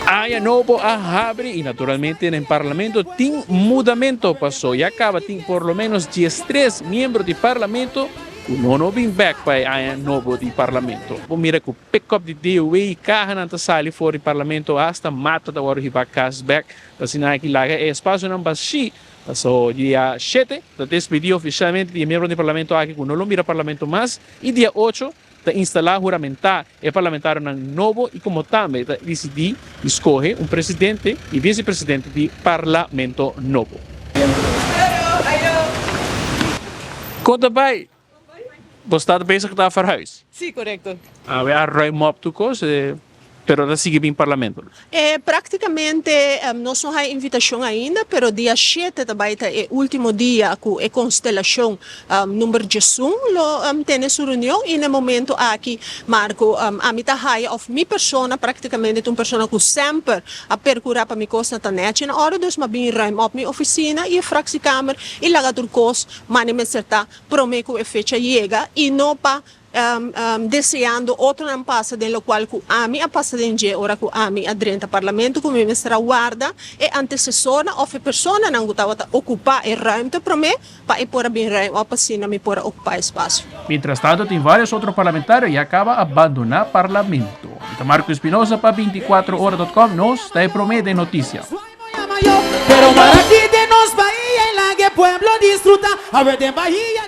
Aña nobo a habri y naturalmente den Parlamento tin mudamento paso ya caba tin por lo menos 13 miembro di Parlamento cu no no bin bek pa e aña nobo di Parlamento. Bo mira cu pick-up di DOW cahanan ta sali for di Parlamento, hasta mata ta wordo hiba cas bek pa asina aki laga e espacionan bashi. Paso dia 7 ta despedi oficialmente di e miembro di Parlamento aki cu no lo mira Parlamento mas y dia 8 ta instala huramenta e parlamentarionan nobo y como tambe ta dicidi y scoge un presidente y vicepresidente di Parlamento nobo. Con ta bay? Bo sta bezig ta verhuis? Sí, corecto. Awe a ruim op tur cos, pero ta sigui bin Parlamento. Práktikamente nos no hay invitashon ainda, pero dia 7 ta bai ta e último dia ku e konstelashon number 11 lo tene su reunion i na e momento aki, Marco, ami ta haya òf mi persona práktikamente ta un persona ku semper a perkurá pa mi kosnan ta nèchi na òrdu, dus m'a bin ruim op mi ofisina i e fraksiekamer i laga tur kos mane mester ta promé ku e fecha yega i no pa deseando otronan pasa den lokual ku ami a pasa den dje ora ku ami a drenta Parlamento ku mi mester a warda e antesesornan òf e personanan ku tabata okupá e ruimte promé pa e por a bin ruim òf asina mi por a okupá e spasio. Mientras tanto tin varios otro parlamentario ya caba a bandona Parlamento. Mi ta Marco Espinosa pa 24ora.com, nos ta e prome den noticia. Pero mara ki den nos bahia y laga e pueblo disfruta. Awe den bahia.